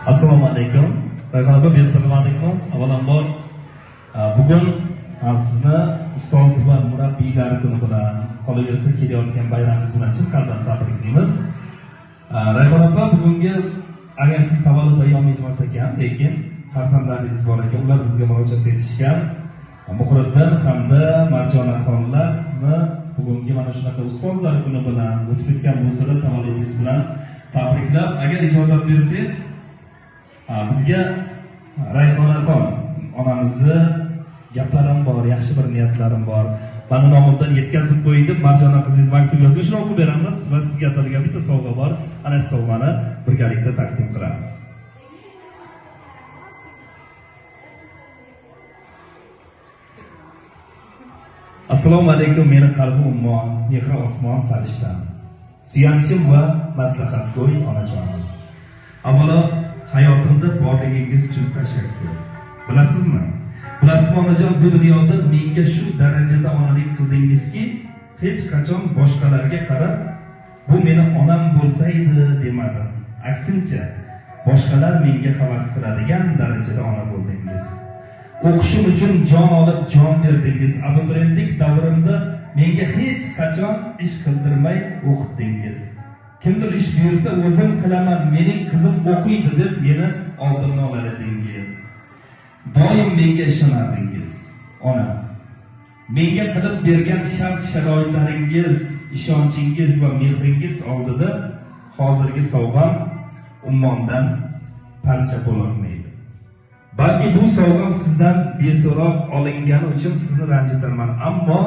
Assalomu alaykum. Rayhon opa, besilmadikmi? Avvalambor bugun sizni ustoz va murabbiylar kuni bilan, qolaversa kelayotgan bayramingiz bilan chin qalbdan tabriklaymiz. Rayhon opa, bugungi agar siz tavallud ayyomingiz emas ekan, lekin farzandlaringiz bor ekan, ular bizga murojaat etishgan. Muhriddin hamda Marjonaxonlar sizni bugungi mana shunaqa ustozlar kuni bilan, o'tib ketgan bo'lsa-da tavalludingiz bilan tabriklab, agar ijozat bersangiz, bizga Rayhonaxon onamizni gaplarim bor, yaxshi bir niyatlarim bor. Mani nomimdan yetkazib qo'ying deb Marjona qizingiz maktub yozgan, shuni o'qib beramiz va sizga atalgan bitta sovg'a bor. Ana shu sovg'ani birgalikda taqdim qilamiz. Assalomu alaykum, meni qalbi ummon, mehri osmon farishtam. Suyanchim va maslahatgo'y onajonim. Avvalo hayotimda borligingiz uchun tashakkur. Bilasizmi? Bilasizmi onajon, bu dunyoda menga shu darajada onalik qildingizki, hech qachon boshqalarga qarab bu meni onam bo'lsa edi demadim. Aksincha, boshqalar menga havas qiladigan darajada ona bo'ldingiz. O'qishim uchun jon olib jon berdingiz. Abituriyentlik davrimda menga hech qachon ish qildirmay o'qitdingiz. Kimdir ish buyursa o'zim qilaman, mening qizim o'qiydi deb meni oldimdan olar edingiz. Doim menga ishonardingiz, ona. Menga qilib bergan shart-sharoitlaringiz, ishonchingiz va mehringiz oldida hozirgi sovg'am ummondan parcha bo'lolmaydi. Balki bu sovg'am sizdan beso'roq olingani uchun sizni ranjitarman, ammo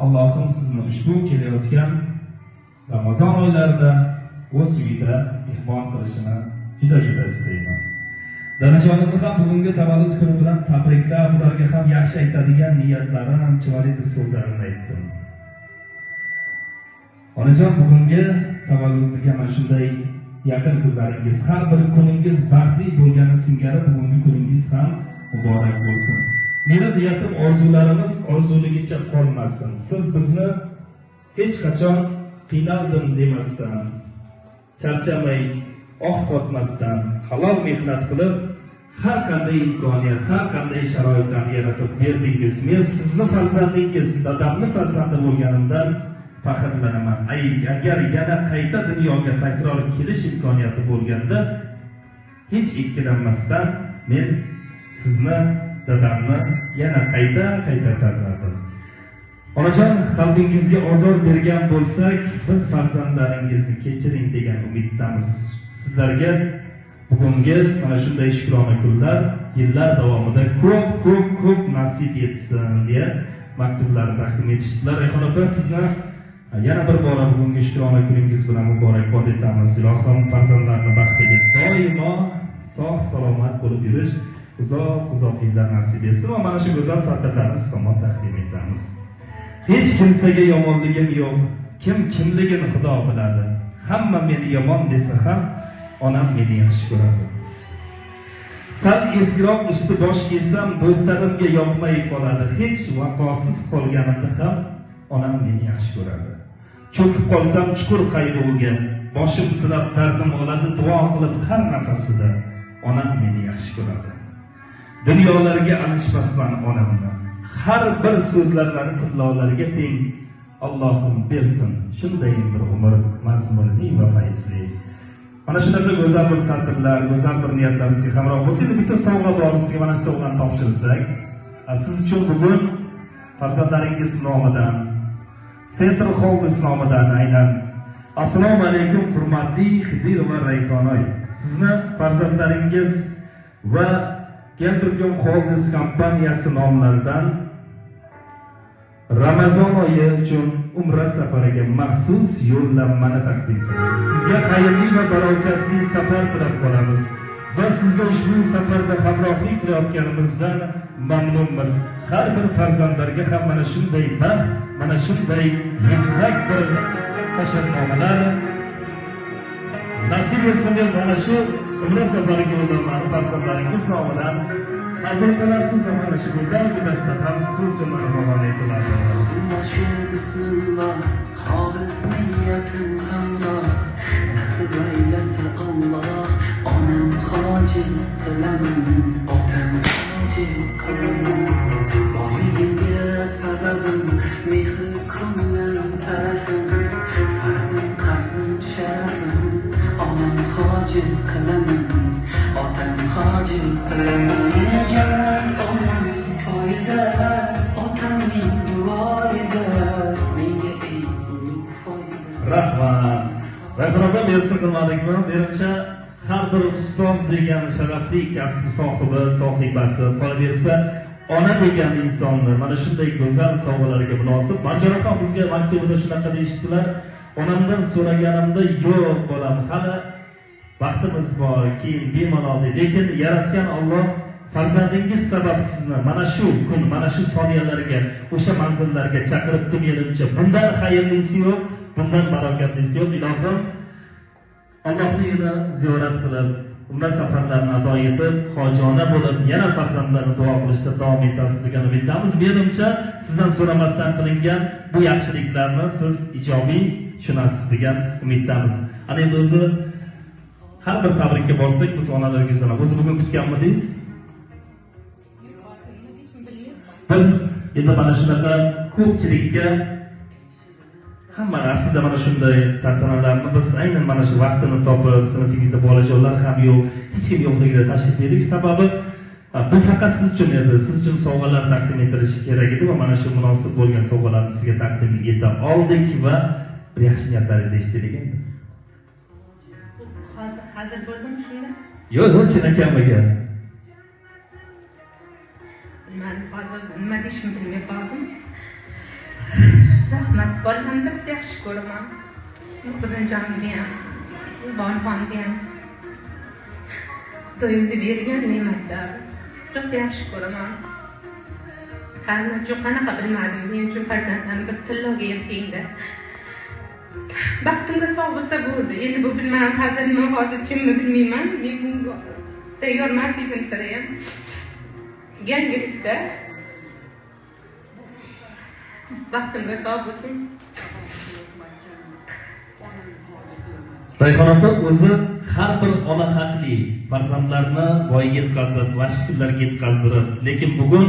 Allohim sizni ushbu kelayotgan Ramazon oylarida o'z uyida mehmon qilishini juda-juda istayman. Dadajonimni ham bugungi tavallud kuni bilan tabriklab, ularga ham yaxshi aytadigan niyatlarim, chiroyli bir so'zlarimni aytdim. Onajon, bugungi tavalludiga mana shunday yaqin kunlaringiz, har bir kuningiz baxtli bo'lgani singari bugungi kuningiz ham muborak bo'lsin. Meni niyatim, orzularimiz orzuligicha qolmasin. Siz bizni hech qachon qiynaldim demasdan, charchamay, oh tortmasdan, halol mehnat qilib, har qanday imkoniyat, har qanday sharoitlarni yaratib berdingiz. Men sizni farzandingiz, dadamni farzandi bo'lganimdan faxrlanaman. Agar yana qayta dunyoga takror kelish imkoniyati bo'lganda, hech ikkilanmasdan men sizni, dadamni yana qayta-qayta tanlardim. Onajon, qalbingizga ozor bergan bo'lsak, biz farzandlaringizni kechiring degan umiddamiz. Sizlarga bugungi mana shunday shukrona kunlar yillar davomida ko'p nasib etsin deya maktublarni taqdim etishdilar. Rayhon opa, sizni yana bir bora bugungi shukrona kuningiz bilan muborakbod etamiz. Ilohim farzandlarni baxtiga doimo sog' salomat bo'lib yurish, uzoq yillar nasib etsin va mana shu go'zal satrlarni siz tomon taqdim etamiz. Hech kimsaga yomonligim yo'q, kim kimligini Xudo biladi. Hamma meni yomon desa ham onam meni yaxshi ko'radi. Sal eskiroq usti bosh kiysam do'stlarimga yoqmay qoladi. Hech vaqosiz qolganimda ham onam meni yaxshi ko'radi. Cho'kib qolsam chuqur qayg'uga, boshim silab dardim oladi, duo qilib har nafasida onam meni yaxshi ko'radi. Dunyolarga alishmasman onamni. Har bir so'zlarlari tillolarga teng. Allohim bersin shunday bir umr mazmunli va fayzli. Mana shunaqa go'zal bir satrlar, go'zal bir niyatlar sizga hamroh bo'lsa, endi bitta sovg'a bor, sizga mana shu sovg'ani topshirsak. Siz uchun bugun farzandlaringiz nomidan, Central Holdings nomidan aynan assalomu alaykum hurmatli Xidir va Rayhonoy. Sizni farzandlaringiz va Gentricom Holdings kompaniyasi nomlaridan Ramazon oyi uchun Umra safariga maxsus yo'llanmani taqdim qilamiz. Sizga xayrli va barakotli safar tilab qolamiz. Biz sizga ushbu safarda hamrohlik qilayotganimizdan mamnunmiz. Har bir farzandlarga ham mana shunday baxt, mana shunday yuksak bir tashannomalar nasib etsin deb mana shu Umra safariga yo'llanmani farzandlaringiz nomidan qabul qilasiz va mana shu go'zal dasturxon siz uchun armag'on etiladi. Bismillah, xolis niyatim hamroh, nasib aylasa Alloh, onam hoji qilaman, otam hoji qilaman. Borligimga sababim, mehr ko'nglim tarafim, farzim qarzim sharafim, onam hoji qilaman, otam hoji qilaman. Jannat onam poyida, otamning duoyida, menga eng ulug' foyda. Rahmat. Rayhon opa, bersin qilmadikmi? Menimcha har bir ustoz degan sharafli kasb sohibi, sohibasi, qolaversa ona degan insonni mana shunday go'zal sovg'alarga munosib. Marjonaxon bizga maktubida shunaqa deyishdilar. Onamdan so'raganimda, yo'q bolam, hali vaqtimiz bor, keyin bemalol deydi. Lekin yaratgan Alloh farzandingiz sabab sizni mana shu kun, mana shu soniyalarga, o'sha manzillarga chaqiribdi menimcha. Bundan xayrlisi yo'q, bundan barokatlisi yo'q. Ilohim Allohni uyini ziyorat qilib, umra safarlarini ado etib, hojona bo'lib, yana farzandlarni duo qilishda davom etasiz degan umiddamiz. Menimcha sizdan so'ramasdan qilingan bu yaxshiliklarni siz ijobiy tushunasiz degan umiddamiz. Ana endi o'zi har bir tabrikka borsak biz onalarga yuzlanamiz. O'zi bugun kutganmidingiz? Biz endi mana shunaqa ko'pchilikka hamma aslida mana shunday tantanalarni biz aynan mana shu vaqtini topib, sinfingizda bolajonlar ham yo'q, hech kim yo'qligida tashrif buyurdik. Sababi bu faqat siz uchun edi. Siz uchun sovg'alar taqdim etilishi kerak edi va mana shu munosib bo'lgan sovg'alarni sizga taqdim eta oldik va bir yaxshi niyatlaringizni eshitdik endi. Hozir hazil bo'ldimi shunda? Yo'q, yo'q, chinakamiga. Bilmadim, hozir nima deyishimni bilmay qoldim. Rahmat, bolamni yaxshi ko'raman. Muqidimjonimni ham, Borxonni ham. Xudoyimni bergan ne'matlar. Rosa yaxshi ko'raman. Hamma uchun qanaqa bilmadim. Men uchun farzandlarim bir tilloga ham tengda. Baxtimga sog' bo'lsa bo'ldi. Endi bu bilmadim, hazilmi, hozir chinmi bilmayman. Men bunga tayyor emas edim sira ham. Yangilikda. Baxtimga sog' bo'lsin. Rayhon opa o'zi har bir ona haqli farzandlarni voyaga yetkazib, va shu kunlarga yetkazdirib, lekin bugun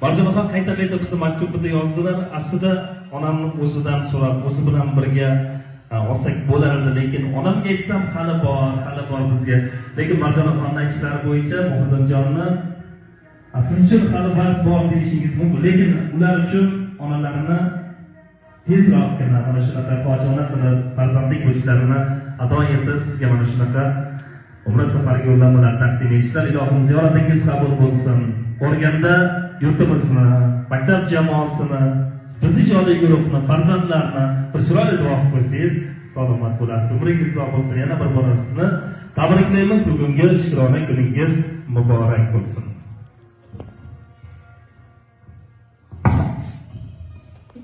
Marjonaxon qayta-qayta bizni maktubida yozdilar. Aslida onamni o'zidan so'rab, o'zi bilan birga olsak bo'lardi, lekin onamga aytsam hali bor, hali bor bizga. Lekin Marjonaxonning aytishlari bo'yicha Muhiddinjonni siz uchun hali vaqt bor deyishingiz mumkin, lekin ular uchun onalarini tezroqgina mana shunaqa hojona qilib, farzandlik burchlarini ado etib, sizga mana shunaqa umra safariga yo'llanmalar taqdim etishlar. Ilohim ziyoratingiz qabul bo'lsin. Ko'rganda yurtimizni, maktab jamoasini, biz ijodiy guruhni, farzandlarni bir chiroyli duo qilib qo'ysangiz, salomat bo'lasiz. Umringiz uzoq bo'lsin. Yana bir bor sizni tabriklaymiz. Bugungi shukrona kuningiz muborak bo'lsin.